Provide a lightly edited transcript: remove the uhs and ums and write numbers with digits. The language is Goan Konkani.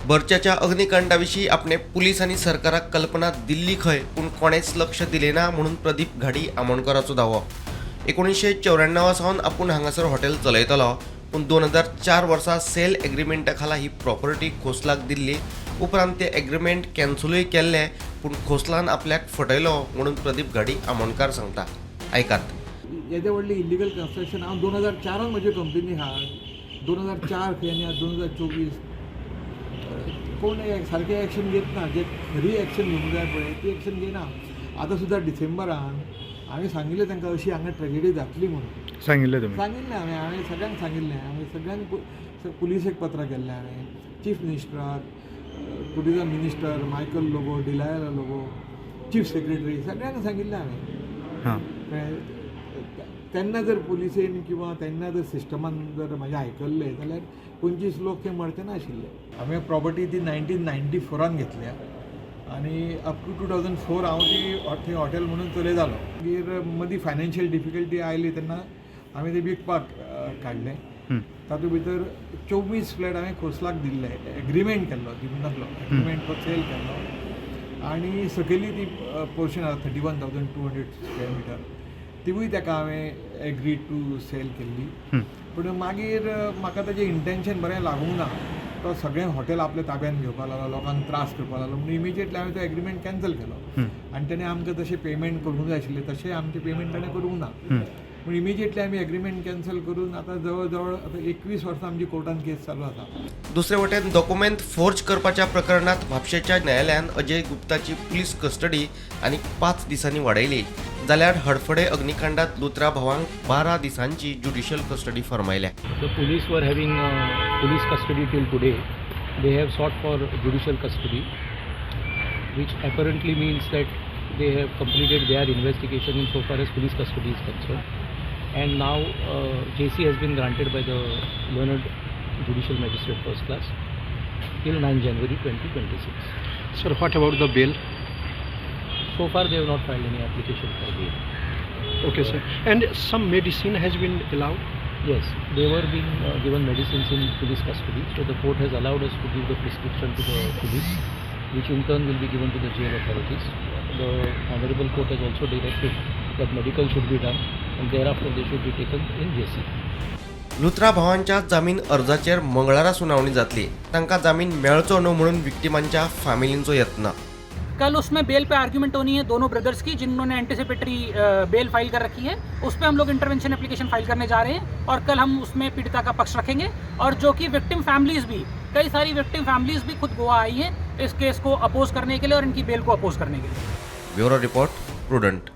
बर्चाच्या अग्निकांडा विशीं आपणे पुलीस आनी सरकाराक कल्पना दिल्ली खंय, पूण कोणेच लक्ष दिलें ना म्हणून प्रदीप घाडी आमोणकराचो दावो. 1994 सावन आपूण हांगासर हॉटेल चलयतलो, पूण 2004 वर्सा सेल एग्रीमेंटा खाला ही प्रॉपर्टी खोसलाक दिल्ली. उपरांत ते एग्रीमेंट कॅन्सलूय केल्ले, पूण खोसलान आपल्याक फटयलो म्हणून प्रदीप घाडी आमोणकार सांगता. आयकात. येदें व्हडलें इलिगल कन्स्ट्रक्शन, हांव 2004न म्हजी कंपनी आहा, 2004 खंय आनी आज 2024. कोण सारकें एक्शन घेतना, जे खरी एक्शन घेवंक जाय पळय ती एक्शन घेयना. आतां सुद्दां डिसेंबरान हांवें सांगिल्लें तांकां, अशी हांगा ट्रेजेडी जातली म्हणून. सांगिल्लें तुमी? सांगिल्लें हांवें. हांवें सगळ्यांक सांगिल्लें. हांवें सगळ्यांक पुलिसेक पत्रां केल्लें. हांवें चीफ मिनिस्टराक, tourism minister Michael Lobo, Delilah Lobo, chief secretary, सगळ्यांक सांगिल्लें हांवें. कळ्ळें? तेन्ना जर पुलिसेन किंवा तेन्ना जर सिस्टमान जर म्हाजें आयकल्लें जाल्यार 25 लोक थंय मरचे नाशिल्ले. हांवें प्रॉपर्टी ती 1994न घेतल्या आनी अप टू 2004 हांव ती थंय हॉटेल म्हणून चलयतालो. मागीर मदीं फायनान्शियल डिफिकल्टी आयली तेन्ना हांवें ते विकपाक काडलें. तातूंत भितर 24 फ्लॅट हांवें खोसलाक दिल्ले, एग्रीमेंट केल्लो, दिवंक नासलो, एग्रीमेंट फॉर सेल केल्लो. आनी सकयली ती पोर्शन आसा 31,200 square meter, तिवूय ताका हांवें एग्री टू सेल केल्ली. पूण मागीर म्हाका ताजें इंटेन्शन बरें लागूंक ना. तो सगळें हॉटेल आपल्या ताब्यान घेवपाक लागलो, लोकांक त्रास करपाक लागलो, म्हणून इमिजिएटली हांवें तो एग्रीमेंट कॅन्सल केलो. आनी तेणें आमकां तशें पेमेंट करूंक जाय आशिल्लें, तशें आमचें पेमेंट ताणें करूंक ना. पूण इमिजिएटली आमी एग्रीमेंट कॅन्सल करून आतां जवळ जवळ आतां 21 वर्सां आमची कोर्टान केस चालू आसा. दुसरे वटेन डॉक्युमेंट फोर्ज करपाच्या प्रकरणात म्हापशेच्या न्यायालयान अजय गुप्ताची पुलीस कस्टडी आनी 5 दिसांनी वाडयली, जाल्यार हडफडे अग्निकांडात लुत्रा भावांक 12 दिसांची ज्युडिशियल कस्टडी फर्मायल्या. The police were having police custody till today. They have sought for judicial custody, which apparently means that they have completed their investigation in so far as police custody is concerned. And now JC has been granted by the learned judicial magistrate first class till 9 January 2026. Sir, what about the bail? So far, they have not filed any application for bail. Okay, sir. And some medicine has been allowed? Yes, they were being given medicines in police custody. So the court has allowed us to give the prescription to the police, which in turn will be given to the jail authorities. The honorable court has also directed that medical should be done and thereafter they should be taken in JC. Luthra भावांच्या जामीन अर्जाचेर मंगळारा सुनावणी जातली. तांकां जामीन मेळचो न्हू म्हणून विक्टिमांच्या फामिलींचो यत्न. कल उसमें बेल पे आर्ग्यूमेंट होनी है दोनों ब्रदर्स की, जिन्होंने एंटिसिपेटरी बेल फाइल कर रखी है. उस पर हम लोग इंटरवेंशन एप्लीकेशन फाइल करने जा रहे हैं और कल हम उसमें पीड़िता का पक्ष रखेंगे. और जो कि विक्टिम फैमिलीज़ भी, कई सारी विक्टिम फैमिलीज़ भी खुद गोवा आई हैं इस केस को अपोज करने के लिए और इनकी बेल को अपोज करने के लिए. Bureau report, prudent.